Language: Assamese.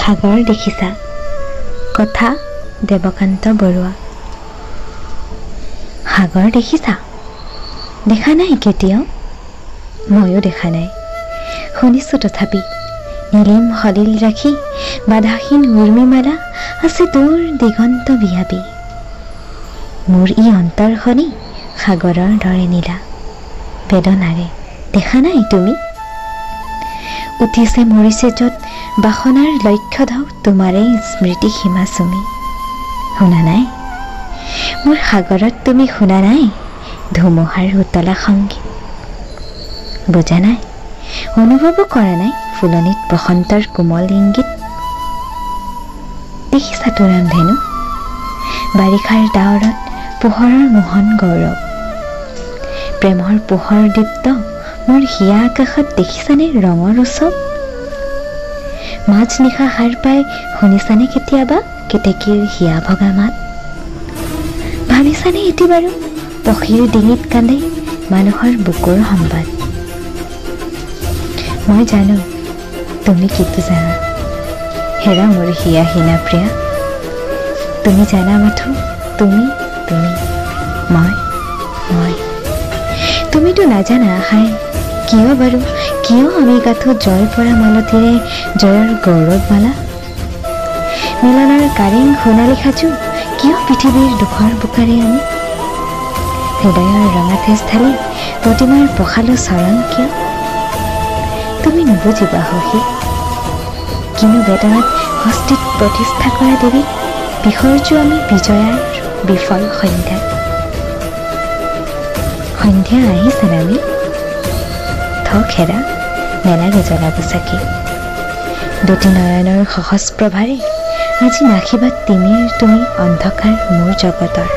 সাগৰ দেখিছা। কথা দেৱকান্ত বৰুৱা। সাগৰ দেখিছা? দেখা নাই কেতিয়াও? ময়ো দেখা নাই, শুনিছোঁ তথাপি। নীলিম সলিল ৰাখি বাধাহীন উৰ্মিমালা আছে দূৰ দিগন্ত বিয়াপি। মোৰ ই অন্তৰখনি সাগৰৰ দৰে নীলা বেদনাৰে দেখা নাই তুমি? উঠিছে মৰিছে য'ত বাসনাৰ লক্ষ্য ঢৌ তোমাৰেই স্মৃতি সীমা চুমি। শুনা নাই মোৰ সাগৰত তুমি? শুনা নাই ধুমুহাৰ উতলা সংগীত? বুজা নাই, অনুভৱো কৰা নাই ফুলনিত বসন্তৰ কোমল ইংগিত? দেখিছা তো ৰামধেনু, বাৰিষাৰ ডাৱৰত পোহৰৰ মোহন গৌৰৱ, প্ৰেমৰ পোহৰ দীপ্ত মোৰ হিয়া আকাশত দেখিছানে ৰঙৰ উৎসৱ? মাজ নিশা সাৰ পাই শুনিছানে কেতিয়াবা কেতেকীৰ হিয়া ভগা মাত? ভাবিছানে এটি বাৰু পক্ষীৰ ডিঙিত কান্দে মানুহৰ বুকুৰ সম্বাদ? মই জানো তুমি কিটো জানা, হেৰা মোৰ হিয়া হীনা প্ৰিয়া। তুমি জানা মাথো তুমি তুমি, মই মই। তুমিতো নাজানা হাই, কিয় বাৰু কিয় আমি গাথো জয় পৰা মালতীৰে জয়ৰ গৌৰৱমালা? মিলনৰ কাৰেং সোণালী সাজু কিয় পৃথিৱীৰ দুখৰ বোকাৰে আমি? হৃদয়ৰ ৰঙা তেজ ঢালি প্ৰতিমাৰ পখালো চৰণ কিয়? তুমি নুবুজিবা সখী, কিনো বেদনাত হস্তিত প্ৰতিষ্ঠা কৰা দেৱীক বিসৰ্জো আমি বিজয়াৰ বিফল সন্ধ্যাত। সন্ধ্যা আহিছে নামি, থক হেৰা নেলাগে জ্বলাব চাকি। দুটি নয়নৰ সহজ প্ৰভাৰে আজি নাশিবা তিমিৰ তুমি অন্ধকাৰ মোৰ জগতৰ।